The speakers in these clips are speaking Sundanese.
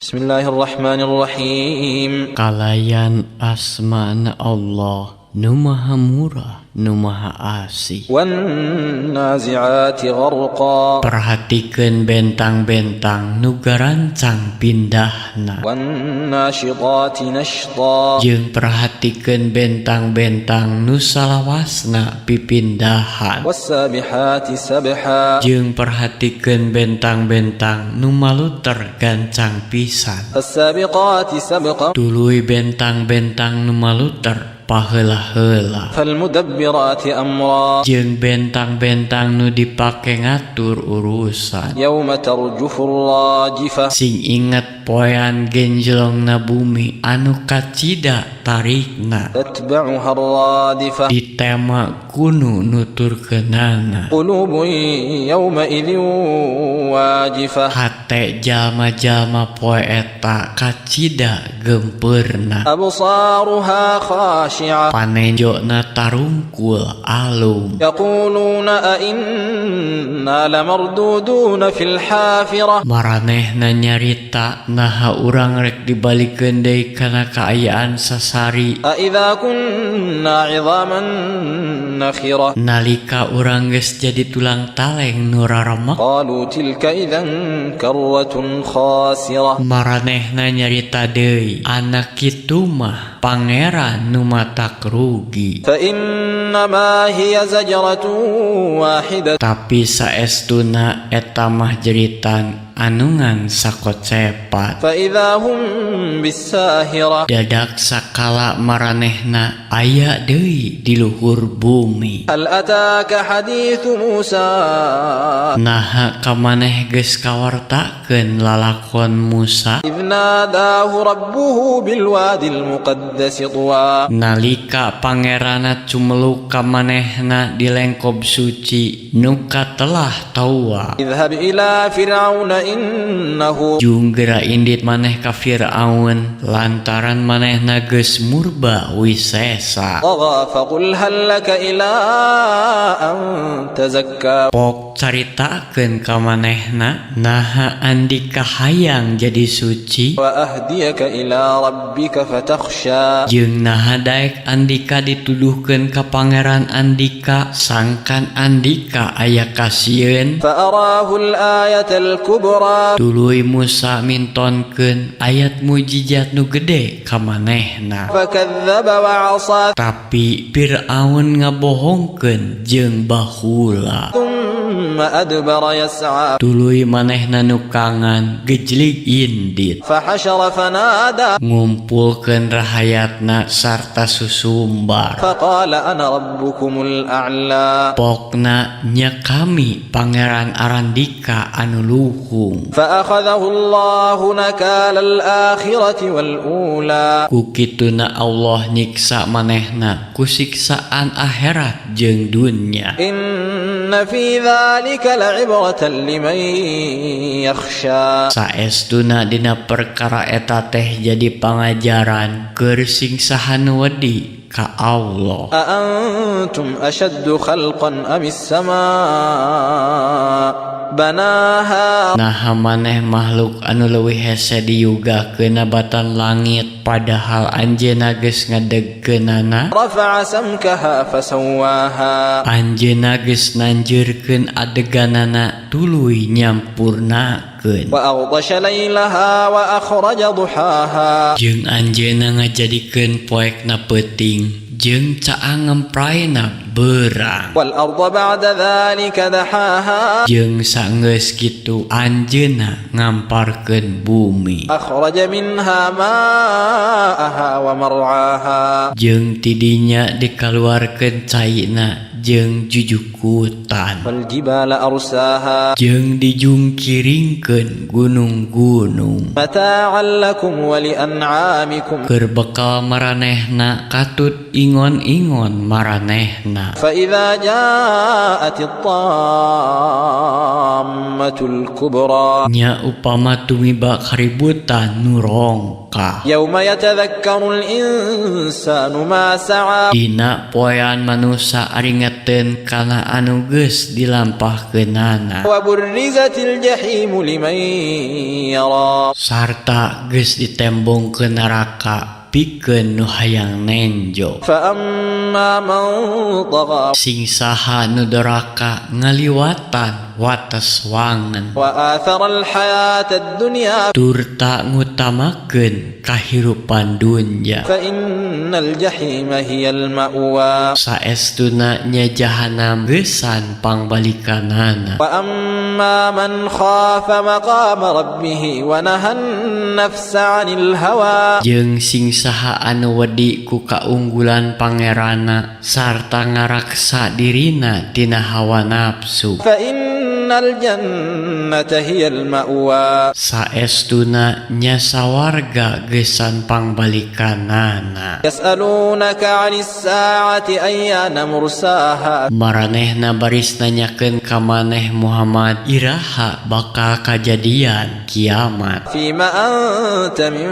بسم الله الرحمن الرحيم. Kalayan asmana Allah nu maha murah, nu maha asih. والنازعات غرقا. Perhatikeun bentang-bentang nu garancang pindahna. والناشطات نشطا. Jeung perhatikeun bentang-bentang nu salawasna pipindahan. والسابحات سبحا. Jeung perhatikeun bentang-bentang nu maluter gancang pisan. فالسابقات سبقا. Tuluy bentang-bentang nu maluter paheula-heula. فالمدبرات أمرا. Jeung bentang-bentang nu dipake ngatur urusan. يوم ترجف الراجفة. Sing inget poean genjlongna bumi anu kacida tarikna. تتبعها الرادفة. Ditema ku nu nuturkeunana. قلوب يومئذ واجفة. Hate jalma-jalma poe eta kacida gempeurna. أبصارها خاشعة. Panenjona tarungkul alum. يقولون أئنا لمردودون في الحافرة. Maranehna nyarita, "Naha urang rek dibalikeun deui kana kaayaan sasari?" أئذا كنا عظاما نخرة. Nalika urang geus jadi tulang taleng nu raremek. قالوا تلك إذا كرة خاسرة. Maranehna nyarita deui, "Anak kitu mah pangeran nu matak rugi." فإنما هي زجرة واحدة. Tapi saestuna eta mah jeritan anu ngan sakocepat. فإذا هم بالساهرة. Dadak sakala maranehna aya deui di luhur bumi. هل أتاك حديث موسى؟ Naha kamaneh geus kawartakeun lalakon Musa? إذ ناداه ربه بالواد المقدس طوى. Nalika pangerana cumeluk ka manehna di lengkob suci nu katelah Tawa. اذهب إلى فرعون إنه Jung gera indit maneh ka Fir'aun lantaran manehna geus murba wisesa. طغى فقل هل لك إلى أن تزكى. Pok caritakeun ka manehna naha andika hayang jadi suci. وأهديك إلى ربك فتخشى. Jeung naha daek andika dituduhkeun ka pangeran andika sangkan andika aya kasieun. فأراه الآية الكبرى. Tuluy Musa mintonkeun ayat mujizat nu gede ka manehna. فكذب وعصى. Tapi Fir'aun ngabohongkeun jeung bahula. ثم أدبر يسعى. Tuluy manehna nukangan gejlig indit. فحشر فنادى. Ngumpulkeun rahayatna sarta susumbar. فقال أنا ربكم الأعلى. Pokna nya kami pangeran arandika anu luhung. فأخذه الله نكال الآخرة والأولى. Ku kituna Allah nyiksa manehna ku siksaan akhirat jeung dunya. إن في ذلك لعبرة لمن يخشى. Saestuna dina perkara eta teh jadi pangajaran keur sing saha nu wedi ka Allah. أأنتم أشد خلقا أم السماء بناها؟ Naha maneh makhluk anu leuwih hese diyugakeun batan langit, padahal anjeunna geus ngadegkeunana? رفع سمكها فسواها. Anjeunna geus nanjeurkeun adeganana, tuluy nyampurnakeun. وأغطش ليلها وأخرج ضحاها. Jeung anjeunna ngajadikeun poekna peuting jeung caang ngemprayna beurang. والأرض بعد ذلك دحاها. Jeung sanggeus kitu anjeunna ngamparkeun bumi. أخرج منها ماءها ومرعاها. Jeung tidinya dikaluarkeun caina jeung jujukutan. والجبال أرساها. Jeung dijungkiringkeun gunung-gunung. متاعا لكم ولأنعامكم. Keur bekal maranehna katut ingon-ingon maranehna. فإذا جاءت الطامة الكبرى. Nya upama tumiba kaributan nu rongkah. يوم يتذكر الإنسان ما سعى. Dina poean manusa ari ngaringeteun kana anu geus dilampahkeunana. وبرزت الجحيم لمن يرى. Sarta geus ditembongkeun neraka pikeun nu hayang nenjo. فأما من طغى Sing saha nu doraka ngaliwatan wates wangen وآثر الحياة الدنيا turta ngutamakeun kahirupan dunya, فإن الجحيم هي المأوى. Saestuna nya jahanam geusan pangbalikanana. وأما من خاف مقام ربه ونهى النفس عن الهوى Jeung sing saha anu wedi ku kaunggulan Pangeranna sarta ngaraksa dirina tina hawa nafsu, فإن الجنة هي المأوى. Saestuna nya sawarga geusan pangbalikanana. يسألونك عن الساعة أيان مرساها. Maranehna baris nanyakeun ka maneh Muhammad, iraha bakal kajadian kiamat. فيم أنت من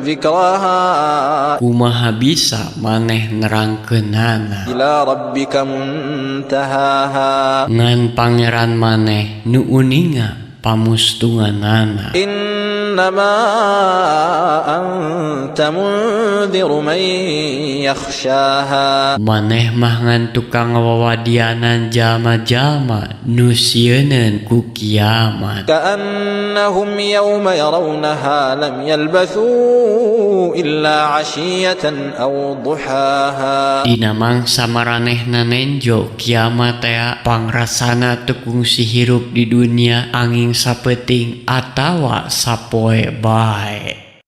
ذكراها. Kumaha bisa maneh nerangkeunana? إلى ربك منتهاها. Ngan Pangeran maneh nu uninga pamustunganana. إنما أنت منذر من يخشاها. Maneh mah ngan tukang ngawawadianan jalma-jalma nu sieuneun ku kiamat. كأنهم يوم يرونها لم يلبثوا إلا عشية أو ضحاها. Dina mangsa maranehna nenjo kiamat tea, pangrasana teu kungsi hirup di dunia anging sapeuting atawa sapoe bae.